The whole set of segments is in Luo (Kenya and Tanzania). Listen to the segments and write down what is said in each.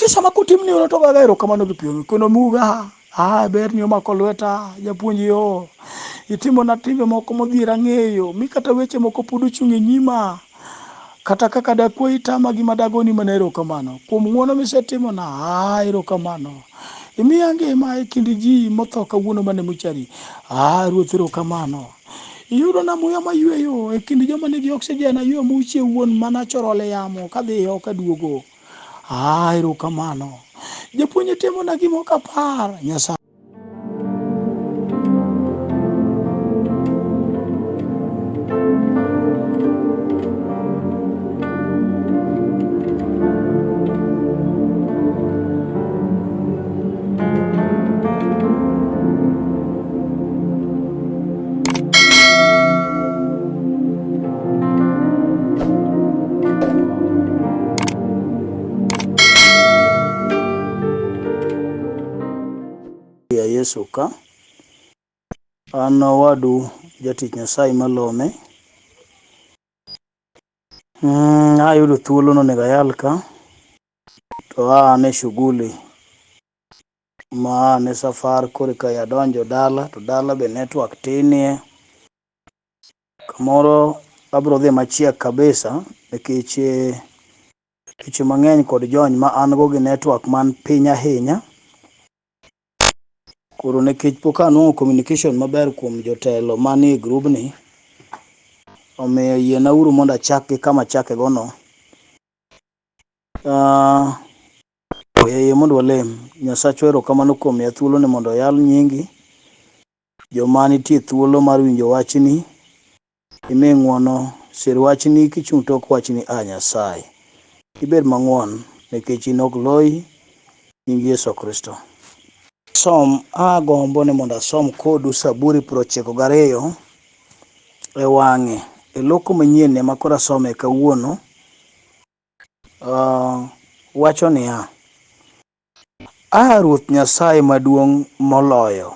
Nitie sama kotimni hono to goga erokamano gi piyo. Kono muga, ah, berni omako lweta, japuonj yo. Itimona timbe moko modhiera ng'eyo, mi kata weche moko pod ochung' e nyima. Kata kaka dakwayi tama gima dagoni mana erokamano. Kuom ng'wono misetimona, ah, erokamano. Imiya ngima e kind ji motho kawuono mane mochari. Ah, Ruoth erokamano. Iyudona muya mayweyo e kind joma nigi oxygen, ayweyo muche wuon mana chorole yamo kadhiyo kaduogo. Ah, erokamano. Japuonj timona gima ok apar. Nyasaye. Ya Yesu ka. An owadu jatich Nyasaye malome. Ayudo thuolo nonego ayal ka to an e shughuli ma an e safar koreka adonjo dala to dala be network tinie. Kamoro abro dhi machiek kabisa nikech weche mang'eny kod jony ma an go gi network man piny ahinya. Koro nikech pok anwang'o communication maber kuom jotelo manie grubni, omiyo yiena uru mondo achak gi kama achake go no. Yie mondo walem. Nyasachwa erokamano kuom miya thuolo ni mondo ayal nyingi. Joma nitie thuolo mar winjo wachni, imi ng'uono, sir wachni kichung' tok wachni a Nyasaye. Ibed mang'won nikech in ok loyi, nying Yesu Kristo. Som agombo ni mondo asom kodu Saburi 92 e wang'e e loko manyien ema koro asome kawuono. Wacho niya, A Ruoth Nyasaye maduong' moloyo,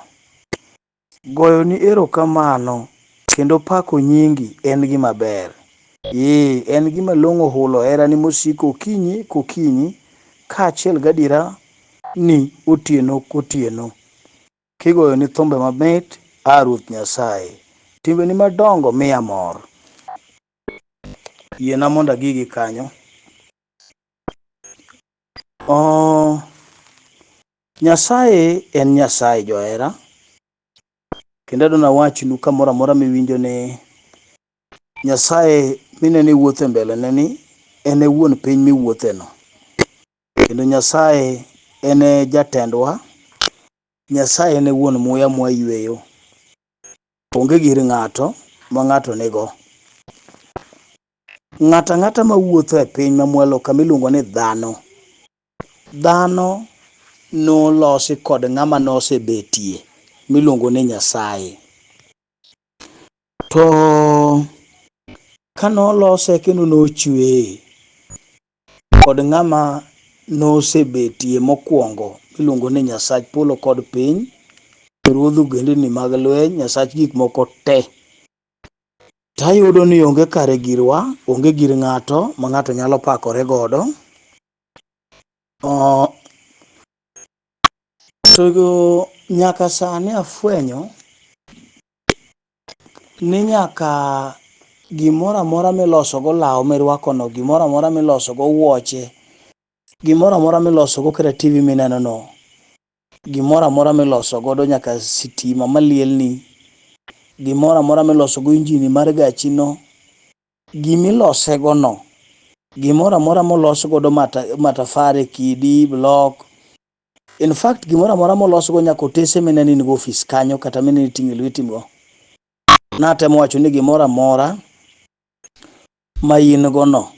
goyoni erokamano kendo pako nyingi en gima ber. Ee, en gima long'o hulo herani mosiko okinyi kokinyi, kaachiel gadiera ni otieno kotieno. Kigoyoni thumbe mamit, A Ruoth Nyasaye, timbeni madongo miya mor. Yiena mondo agigi kanyo. Oh, Nyasaye en Nyasaye johera. Kendo adwa nawachnu kamoro amora miwinjo ni Nyasaye mineno iwuotho e mbele ne ni en e wuon piny miwuothe no. Kendo Nyasaye en e jatendwa. Nyasaye en e wuon muya mwayweyo. Onge gir ng'ato ma ng'ato nigo. Ng'ato ang'ata mawuotho e piny mamwalo kama iluongo ni dhano, dhano nolosi kod ng'ama nosebetie miluongo ni Nyasaye. To kanolose kendo nochweye kod ng'ama nosebetie mokwongo miluongo ni Nyasach polo kod piny, Ruodh ogendini mag lweny, Nyasach gik moko te. Tayudo ni onge kare girwa, onge gir ng'ato ma ng'ato nyalo pakore godo. To nyaka sani afwenyo ni nyaka gimoro amora miloso go law mirwako no, gimoro amora miloso go wuoche, gimoro amora miloso go kata TV mineno no, gimoro amora miloso godo nyaka sitima malielni, gimoro amora miloso go injini mar gachi no, gimilose go no, gimoro amora molos godo matafare, kidi, block, in fact gimoro amora molos go nyaka otese mineno in go ofis kanyo kata mineno iting'o e lweti go. Natemo wacho ni gimoro amora ma in go no,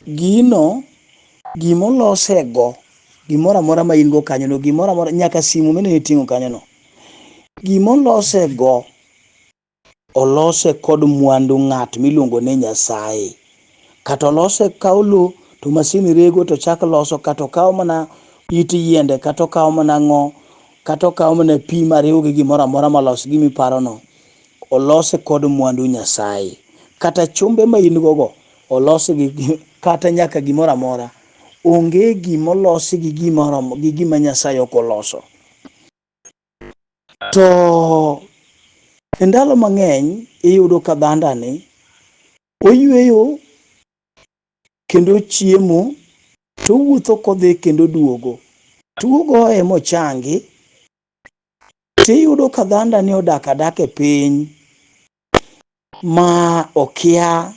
gino gimolose go, gimoro amora ma in go kanyo no, gimoro amora nyaka simu mineno iting'o kanyo no, gimolose go olose kod mwandu ng'at miluongo ni Nyasaye. Kata olose kaw lo to masin rego to chak loso, kata okaw mana it yiende, kata okaw mana ng'o, kata okaw mana pi mariw gi gimoro amora malos gima iparono, olose kod mwandu Nyasaye. Kata chumbe ma in go go, olos gi kata nyaka gimoro amora, Onge gima olosi gi gima oromo gi gima Nyasaye ok oloso. To e ndalo mang'eny iyudo ka dhandani oyweyo kendo ochiemo to owuotho kodhi kendo oduogo. Tuo goye mochangi tiyudo ka dhandani odak adaka e piny ma okia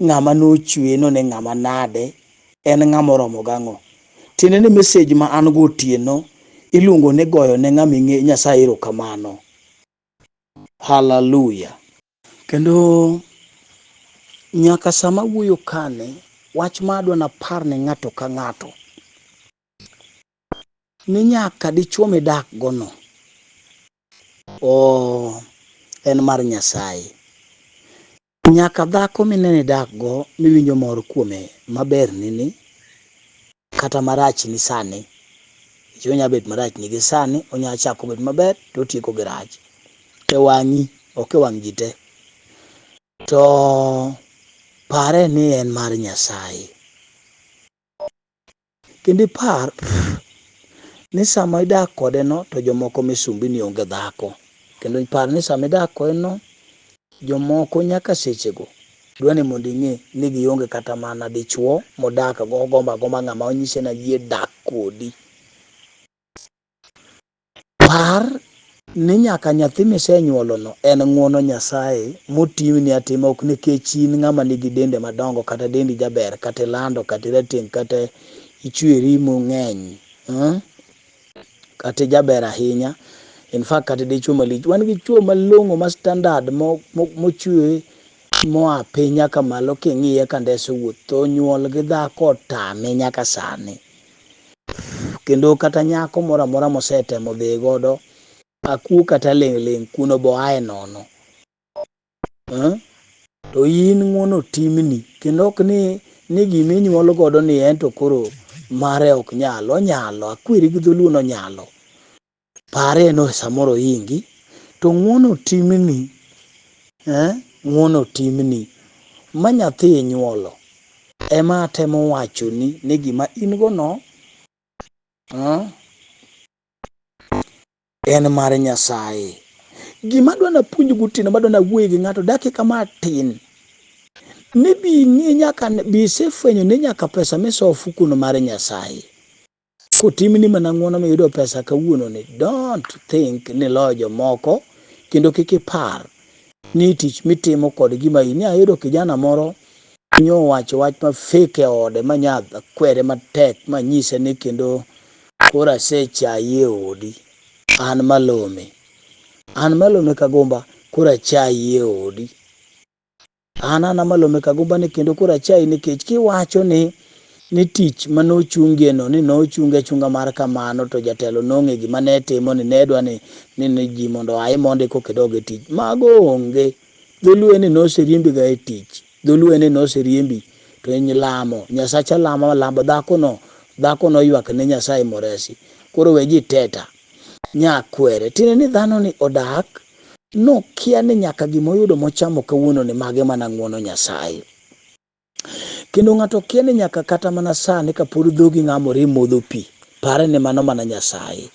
ng'ama nochwe no ni ng'ama nade, en ng'ama oromo gang'o. Tiende ni message ma an go otieno iluongo ni goyo ne ng'ama ing'e Nyasaye erokamano. Hallelujah. Kendo nyaka sama awuoyo kani, wach ma adwa napar ne ng'ato ka ng'ato ni nyaka dichuo midak go no o en mar Nyasaye. Nyaka dhako mineno idak go miwinjo mor kuome maberni ni kata marachni sani. Nikech onya bet marachni gi sani, onya chako bet maber to otieko gi rach. E wang'i, ok e wang' ji te. To pare ni en mar Nyasaye. Kendo ipar ni sama idak kode no to jomoko misumbini onge dhako. Kendo ipar ni sama idak kode no jomoko nyaka sechego dwa ni mondo ing'e ni gionge kata mana dichuo modak go ogombo agomba ng'ama onyise ni ayie dak kodi. Par ni nyaka nyathi misenyuolono en ng'uono Nyasaye motimni atima ok nikech in ng'ama nigi dende madongo kata dendi jaber kata ilando kata irateng' kata ichweri mong'eny Kata ijaber ahinya. In fact kata dichuo malich. Wan gi chuo malong'o ma standard mochwe moa piny nyaka malo king'iye ka ndese owuoth to nyuol gi dhako otame nyaka sani. Kendo kata nyako moro amora mosetemo dhi godo akuo kata ling' ling' kuno bo ae nono. Eh? To in ng'uono timni kendo ok ni ni gima inyuol godo ni en to koro mare ok nyal, onyalo, akweri gi dholuo ni onyalo. Pare no samoro ohingi to ng'uono timni eh, ng'uono timni ma nyathi inyuolo ema atemo wachoni ni gima in go no eh, en mar Nyasaye. Gima adwa napuonj gotieno madwa nawuoye gi ng'ato dakika matin ni bi ing'e nyaka bi isefwenyo ni nyaka pesa misoyo ofukuno mar Nyasaye. Kotimni mana ng'uono miyudo pesa kawuono ni don't think ni iloyo jomoko kendo kik ipar ni tich mitimo kod gima in. Ayudo kijana moro nyo owacho wach ma fake e ode ma nya kwere matek manyise ni kendo koro asechayi e odi. An Malome. An Malome Kagumba koro achayi e odi. An ana Malome Kagumba ni kendo koro achayi nikech kiwacho ni ni tich mane ochungie no ni nochunge achunga mar kamano to jatelo nong'e gima ne timo ni ne dwa ni ni, ni ji mondo oayi mondi koka idog e tich. Mago onge. Dholuo en ni noseriembi ga e tich. Dholuo en ni noseriembi to in lamo. Nyasacha lamo lamo dhako no dhako noywak ne Nyasaye moresi. Koro we ji teta. Nyakwere. Tiende ni dhano ni odak nokia ni nyaka gima oyudo mochamo kawuono ni mage mana ng'uono Nyasaye. Kendo ng'ato kia ni nyaka kata mana sani kapod dhogi ng'amore imodho pi, pare ni mano mana Nyasaye.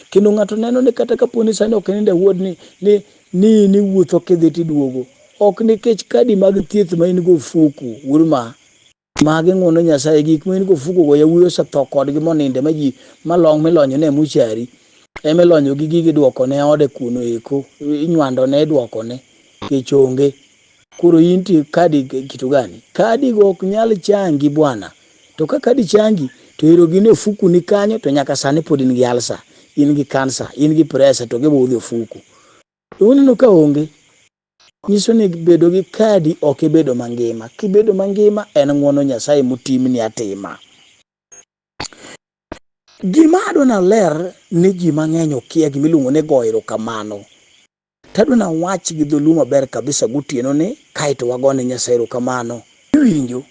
Kendo ng'ato neno ni kata kapo ni sani ok inind e ward ni, ni, ni in iwuotho kidhi tiduogo. Ok nikech kadi mag thieth ma in go ofuku, wuod ma. Magi ng'uono Nyasaye, gik ma in go ofuku go yawuoyi osetho kodgi moninde ma ji malong milonyo ne muchari. Ema ilonyo gi gigi duoko ne ode kuno eko, inywando ne iduoko ne, kech onge. Koro in ti kadi kitu gani? Kadi go ok nyal changi bwana. To ka kadi changi, to ero gin e ofuku ni kanyo to nyaka sani pod in gi alsa, in gi kansa, in gi presa to gibudho e ofuku. To uneno ka onge. Nyiso ni bedo gi kadi ok ibedo mangima. Kibedo mangima en ng'uono Nyasaye motimni atima. Gima adwa naler ni ji mang'eny okia gima iluongo ni goyo erokamano. To adwa nawach gi dholuo maber kabisa gotieno ni kaeto wagone Nyasaye erokamano. Iwinjo?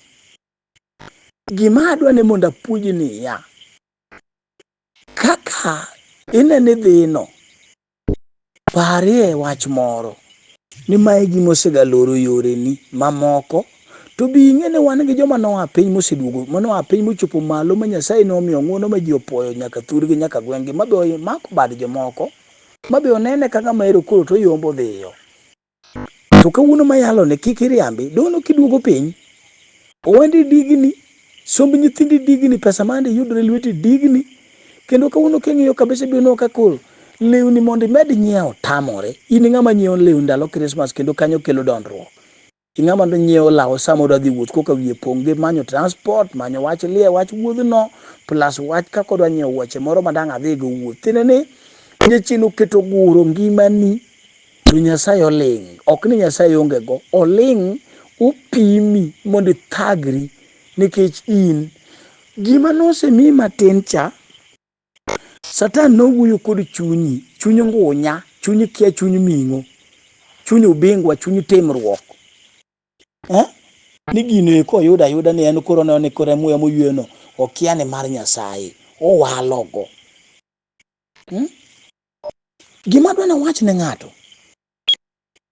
Gima adwa ni mondo apuonji niya, kaka ineno idhino, Parie wach moro, ni ma e gima osegaloro yoreni mamoko, To bi ing'e ni wan gi joma noa piny moseduogo, manoa piny mochopo malo ma Nyasaye nomiyo ng'wono ma ji opuoyo nyaka thurgi nyaka gweng'gi, ma be omako bad jomoko, ma be onene ka ng'ama ero koro to yombo dhiyo. To kawuono mayaloni kik iriambi, dono kiduogo piny, owendi digni, somb nyithindi digni, pesa mande yudore lweti digni, kendo kawuono king'iyo kabisa ibiro neno ka koro lewni mondo imed nyiewo tamore. In ng'ama nyiewo lewni ndalo Christmas kendo kanyo kelo dondruok. Ing'ama nyiewo law sama odwa dhi wuoth koka wiye pong' gi manyo transport, manyo wach lie, wach wuodhno, plus wach kaka odwa nyiewo wuoche moro ma dang' adhigo wuoth. Tiende ni jachien oketo guro ngimani to Nyasaye oling'. Ok ni Nyasaye onge go, oling' opimi mondo ithagri nikech in gima nosemiyi matin cha Satan nowuoyo kod chunyi, chuny ngunya, chuny kia, chuny ming'o, chuny ubingwa, chuny timruok. Eh? Ni gino eko oyudo ayuda ni en koro oneno ni koro muya moyweyono okia ni mar Nyasaye, owalogo. Hmm? Gima adwa nawach ne ng'ato,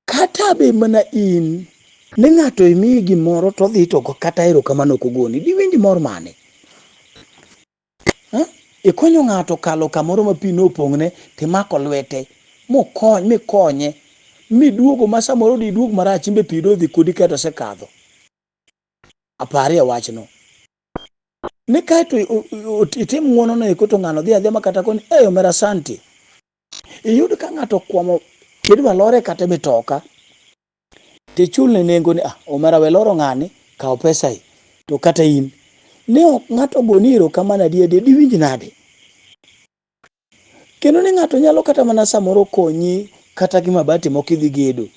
kata be mana in ni ng'ato imiyi gimoro to odhi to kata erokamano ok ogoni, diwinj mor mane? Eh? Ikonyo ng'ato kalo kamoro ma pi nopong'ne timako lwete mokony mikonye miduogo ma samoro diduog marach imbe pi dodhi kodi kaeto osekadho. Aparie wachno. Ni kaeto itim ng'wono no eko to ng'ano dhi adhiya ma kata koni eh omera asante. Iyud ka ng'ato okwamo idwa lore kata e mitoka tichulne nengo ni ah omera we loro ng'ani kaw pesa i to kata in ne ok ng'ato ogoni erokamano adier adier diwinj nade? Kendo ni ng'ato nyalo kata mana samoro konyi kata gi mabati moko idhi gedo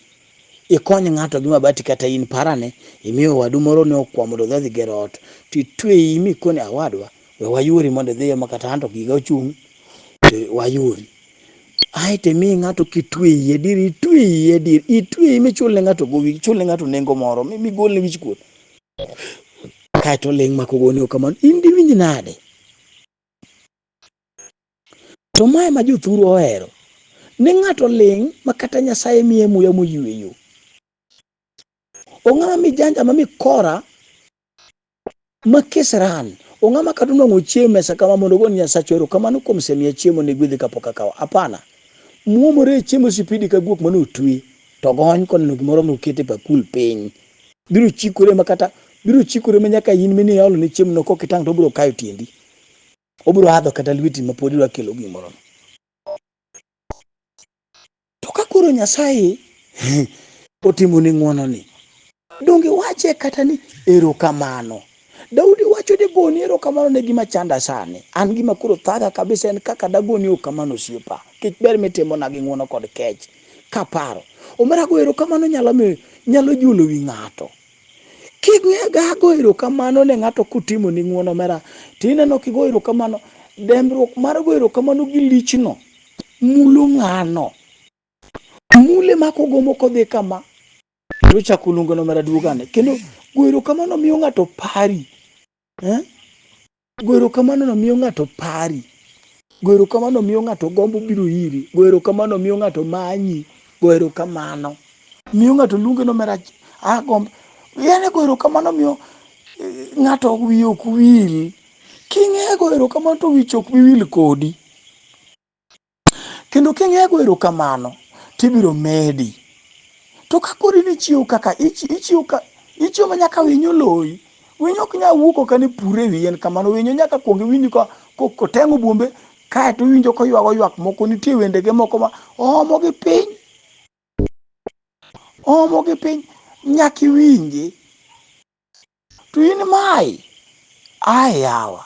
ikony ng'ato gi mabati kata in parane imiyo wadu moro ne okwamo mondo odhi odhi ger ot titweyi mikone awadwa we wayuori mondo idhiyo ma kata anto giga ochung' to wayuori aeto imi ng'ato kitweyi e dir itweyi e dir itweyi michulne ng'ato gowi ichulne ng'ato nengo moro migolne wich kuot kaeto oling' mak ogoni erokamano in diwinj nade? To mae ma jothuru ohero ni ng'ato ling' ma kata Nyasaye miye muya moyweyo. Ong'ama mijanja ma mikora ma kisran ong'ama kata onwang'o chiemo e mesa kama mondo ogone Nyasache erokamano kuom semiya chiemo ni gwedhi kapok akawo. Hapana. Muomore e chiemo sipidi ka guok mane otwe to gony koneno gimoro moket e bakul piny. Biro chikore ma kata biro chikore ma nyaka in mine iolo ne chiemo no kok itang' to obiro kayo tiendi. Obiro hadho kata lweti ma pod idwa kelo gimoro no. To ka koro Nyasaye otimo ni ng'wono ni, donge wache kata ni erokamano. Daudi wacho ni goni erokamano ne gima chanda sani. An gima koro thaga kabisa en kaka dagoni erokamano osiepa. Kech ber mitimona gi ng'wono kod kech. Kaparo. Omera go erokamano nyalo miyo nyalo juolo wi ng'ato. King'e go erokamano ne ng'ato kotimo ni ng'wono omera, tineno kigo erokamano, dembruok mar go erokamano gi lichno mulo ng'ano. Mule ma kogomo kodhi kama, to ochako luongo ni omera duogane. Kendo go erokamano miyo ng'ato pari. Eh? Go erokamano no miyo ng'ato pari. Go erokamano miyo ng'ato gombo biro iri. Go erokamano miyo ng'ato manyi. Go erokamano miyo ng'ato luonge ni omera agombo. Yani go erokamano miyo eh, ng'ato wiye ok wil. King'e go erokamano to wich ok bi wil kodi. Kendo king'e go erokamano tibiro medi. To ka koro in ichiwo kaka ichiwo ka ichiwo ma nyaka winyo loyi. Winyo ok nyal wuok ok ni pure e wi yien kamano. Winyo nyaka kuong iwinj ka koteng'o buombe kaeto iwinjo koywago ywak moko. Nitie wendege moko ma oomo gi piny. Oomo gi piny nyaka iwinje. To in mae, ae yawa.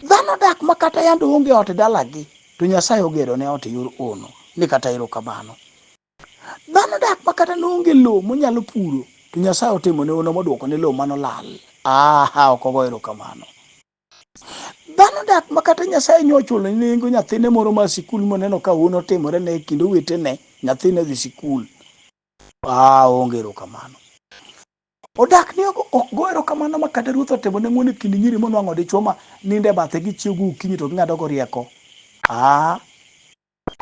Dhano dak ma kata yande oonge ot e dalagi, to Nyasaye ogero ne ot e yor ono, ni kata erokamano. Dhano dak ma kata noonge lowo monyalo puro, to Nyasaye otimo ne ono moduoko ne lowo manolal. Aha, ok ogo erokamano. Dhano dak ma kata Nyasaye nyo ochulo nengo nyathine moro mar sikul moneno ka ono otimore ne e kind owetene, nyathine odhi sikul. Ah, onge erokamano. Odak ni ok go erokamano ma kata ruoth otimo ne ng'wono e kind nyiri monwang'o dichwo ma nindo e bathe gichiew gokinyi to ging'ado go rieko. Ah,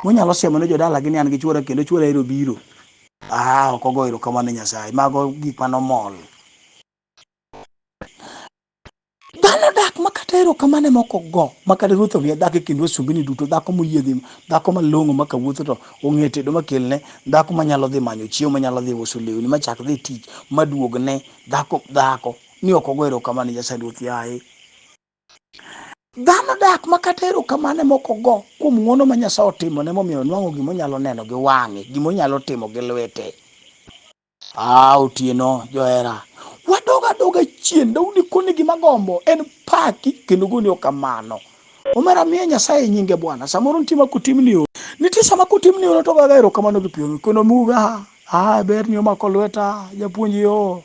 monyalo siemo ne jodalagi ni an gi chuora kendo chuora ero biro. Ah, ok ogo erokamano ne Nyasaye. Mago gik mane omol. Dhano dak ma kata erokamano ema ok ogo, ma kata ruoth omiye dhako e kind wasumbini duto, dhako moyie dhi, dhako malong'o ma kawuotho to ong'e tedo makelne, dhako manyalo dhi manyo chiemo, manyalo dhi uso lewni, machak dhi tich, maduogne, dhako, dhako, ni ok ogo erokamano ne Nyasaye ruoth yaye. Dhano dak ma kata erokamano ema ok ogo kuom ng'wono ma Nyasaye otimone momiyo onwang'o gima onyalo neno gi wang'e, gima onyalo timo gi lwete. Ah, otieno johera. Wadog adoga chien, Daudi koni gima gombo en paki kendo goni okamano. Omera miye Nyasaye nyinge bwana. Samoro nitie ma kotimni oro. Nitie sama kotimni oro to gaga erokamano gi piyo. Kono muga, ah, ber ni omako lweta, japuonj yo.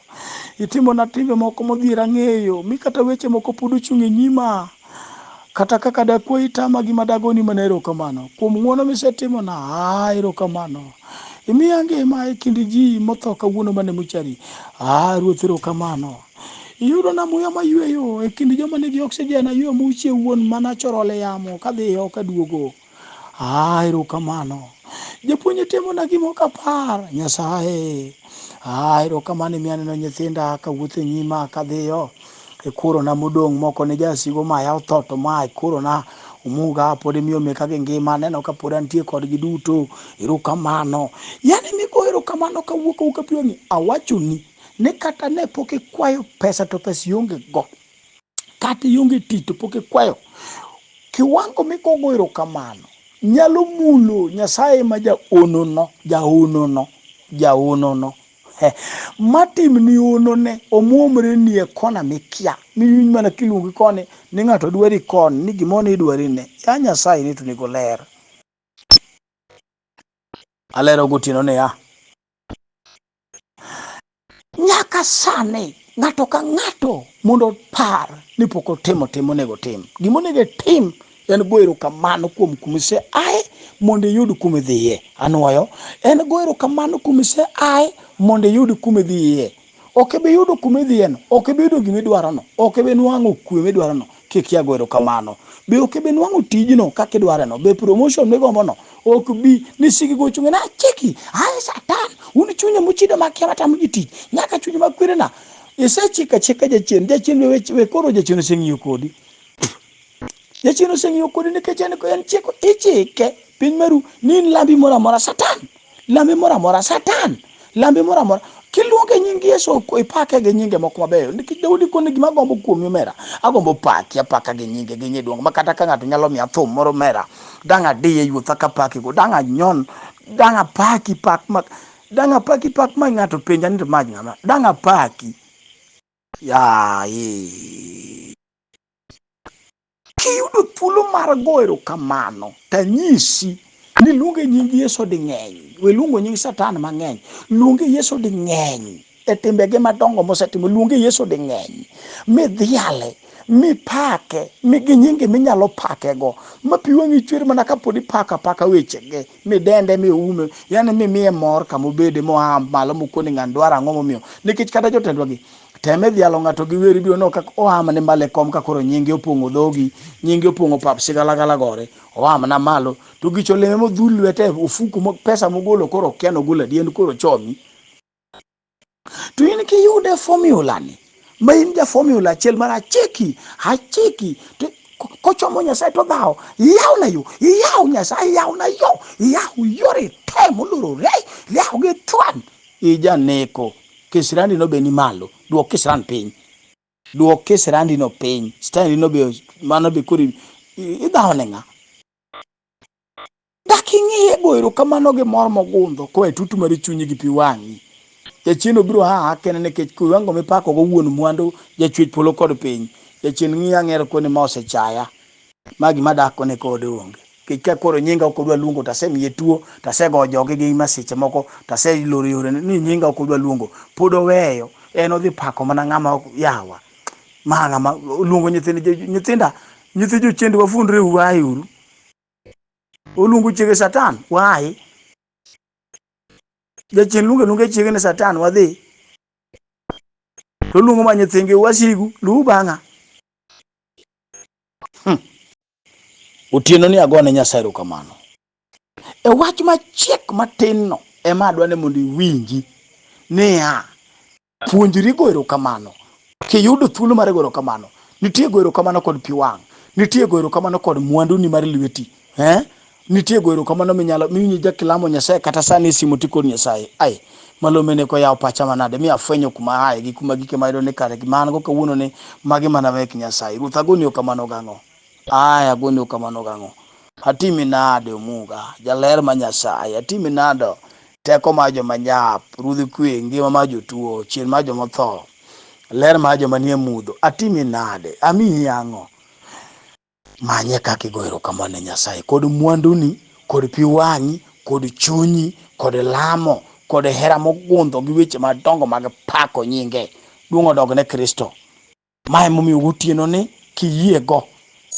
Itimona timbe moko modhiera ng'eyo, mi kata weche moko pod ochung' e nyima. Kata kaka dakwayi tama gima dagoni mana erokamano. Kuom ng'wono misetimona, ah, erokamano. Imiya ngima e kind ji motho kawuono mane mochari. Ah, Ruoth erokamano. Iyudona muya mayweyo e kind joma nigi oxygen, ayweyo muche wuon mana chorole yamo kadhiyo kaduogo. Ah, erokamano. Japuonj itimona gima ok apar, Nyasaye. Ah, erokamano imiya aneno nyithinda kawuotho e nyima kadhiyo. Ikurona modong' moko ne jasigu maya otho to ma ikurona omuga pod imiyo meka gi ngima aneno ka pod antie kodgi duto. Erokamano. Yani migo erokamano kawuok kawuok e pi awachoni ni kata ne pok ikwayo pesa to pesa ionge go. Kata ionge tich to pok ikwayo. Kiwango migogo erokamano nyalo mulo Nyasaye ma jaonono, jaonono, jaonono. Matimni honone omuomreni e kona mikia miwinj mana kiluongi koni ni ng'ato dwari koni ni gimoro ni idwari ne ya Nyasaye ni to onego ler. Alero gotieno niya, nyaka sani ng'ato ka ng'ato mondo opar ni pok otimo tim monego otim. Gima onego itim en go erokamano kuom kuma ise aye mondo iyud kuma idhiye. Anwoyo, en go erokamano kuma ise aye mondo iyud kuma idhiye. Ok ibi yudo kuma idhiyeno, ok ibi yudo gima idwarono, ok ibi nwang'o kwe midwarono kikia go erokamano. Be ok ibi nwang'o tijno kaka idwareno, be promotion migombono ok bi nisiki go chunge na achiki, aye satan, un chunye mochido makia matamo ji tich, nyaka chunye mag kwerena. Isechiko achika jachien, jachien we, we koro jachien oseng'iyo kodi. Jachien oseng'iyo kodi nikech en en chiko ichike piny maru ni in lambi moro amora satan lambi moro amora satan lambi moro amora kiluonge nying Yesu ipake gi nyinge moko mabeyo nikech Daudi kone gima agombo kuomi omera agombo paki apaka gi nyinge gi nyiduong ma kata ka ng'ato nyalo miya thum moro omera dang' adiye yuotha ka paki go dang' anyon dang' apaki pak ma dang' apaki pak ma ng'ato penja ni to ma ng'ama dang' apaki yaye Kiyudo thuolo mar go erokamano, tanyisi ni luonge nying Yesu ding'eny. We luongo nying Satan mang'eny. Luonge Yesu ding'eny e timbege madongo mosetimo. Luonge Yesu ding'eny. Midhiale, mipake, mi gi nyinge minyalo pakego. Ma pi wang'i chwer mana kapod ipako apaka wechege. Midende, miume, yani mimiye mor kamobede moa malo mokoni ng'ani dwaro ang'o momiyo. Nikech kata jotendwa gi, Teme dhialo ng'ato gi wer ibiro neno kaka oamne malo e kom ka koro nyinge opong'o dhogi, nyinge opong'o pap sigalagala gore, oamna malo. To gicho leme modhul lwete e ofuku pesa mogolo koro okia nogolo adi en koro chomi. To in kiyude formula ni, ma in ja formula achiel mar achiki, achiki, to kochomo Nyasaye to dhawo, yawna yo, yaw Nyasaye, yawna yo, yaw yore te molorore, yaw gi thwan. Ijaneko. Kisirani no be ni malo, duok kisiran piny. Duok kisirandi no piny. Standi no be mano be koro idhawo ne ng'a? Dak ing'iye go erokamano gi mor mogundho koa e tutu mar chunyi gi pi wang'i. Jachien obiro haa kende nikech kiwango mipako go wuon mwandu jachwech polo kod piny. Jachien ng'iya ang'er koni ma osechaya. Ma gima adakgo ne kode onge. Nikech ka koro nyinga ok odwa luongo to asemiye tuo, to asego joge gi masiche moko, to aseloro yorene ni nyinga ok odwa luongo. Pod oweyo, en odhi pako mana ng'ama ok yawa. Ma ng'ama oluongo nyithind nyithinda, nyithi jochiende wafundre uru ae uru. Oluongo chiege Satan, wae. Jachien luongo aluonga chiege ni Satan, wadhi. To oluongo ma nyithingi wasigu, luw bang'a. Otieno ni agone Nyasaye erokamano. E wach machiek matin no ema adwa ni mondo iwinji niya, puonjri go erokamano. Kiyudo thuolo mar go erokamano, Nitie goyo erokamano kod pi wang'. Nitie goyo erokamano kod mwanduni mar lweti. Eh? Nitie goyo erokamano minyalo miwinjo jakilamo Nyasaye kata sani e simu tikod Nyasaye. Ai, malome ne koyawo pacha manade mi afwenyo kuma aye gi kuma gike mayudo ni kare gima an go kawuono ni magi mana mek Nyasaye. Ruoth agoni erokamano gang'o? Ai, agoni erokamano gang'o? Atimi nade omuga, jaler ma Nyasaye, atimi nade teko mar joma nyap, ruodh kwe, ngima mar jotuo, chier mar joma otho, ler mar joma nie mudho, atimi nade? Amiyi ang'o? Manye kaka igo erokamano ne Nyasaye kod mwanduni, kod pi wang'i, kod chunyi, kod lamo, kod hera mogundho gi weche madongo mag pako nyinge. Duong' odog ne Kristo. Ma emomiyo gotieno ni kiyiego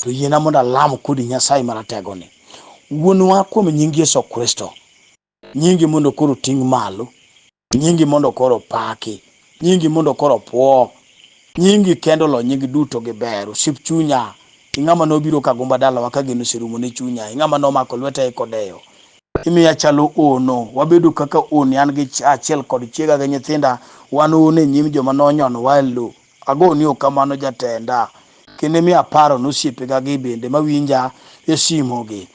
to yiena mondo alam kodi Nyasaye Maratego ni. Wuonwa kuom nying Yesu Kristo, nyingi mondo koro ting' malo, nyingi mondo koro paki, nyingi mondo koro puo, nyingi kendo olo nying duto gi ber. Osiep chunya, ing'ama nobiro ka gumba dalawa ka geno oserumo ne chunya, ing'ama nomako lweta e kodeyo. Imiya chalo ono, wabedo kaka oni an gi achiel kod chiega gi nyithinda, wan ono e nyim joma nonyonowa e lo. Agoni erokamano jatenda, kendo imiyo aparo ne osiepega gi bende mawinja e simo gi.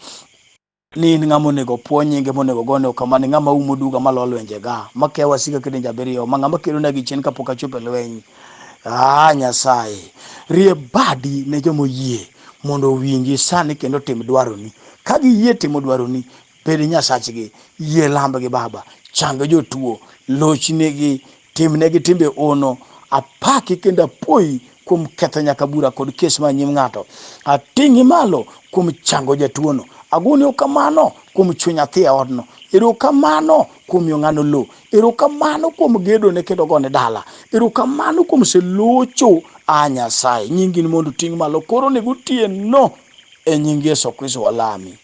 Ni in ng'ama onego opuo nyinge monego ogone erokamano, ng'ama umo duga malo lwenjega, makeyo wasika kidienje abiriyo, ma ng'ama kelona gi chien kapok achopo e lweny. Ah, Nyasaye, rie badi ne joma oyie mondo owinji sani kendo otim dwaroni. Ka giyie timo dwaroni, bed Nyasachgi, yie lambgi Baba, chang jotuo, lochnegi, timnegi timbe ono. Apaki kendo apuoyi kuom ketho nyaka bura kod kes ma nyim ng'ato. Ating'i malo kuom chango jatuono. Agoni erokamano kuom chwe nyathi e odno. Erokamano kuom miyo ng'ano lo. Erokamano kuom gedone kendo gone dala. Erokamano kuom selocho. A Nyasaye, nyingi mondo oting' malo koro ni gotieno. E nying Yesu Kristo walami.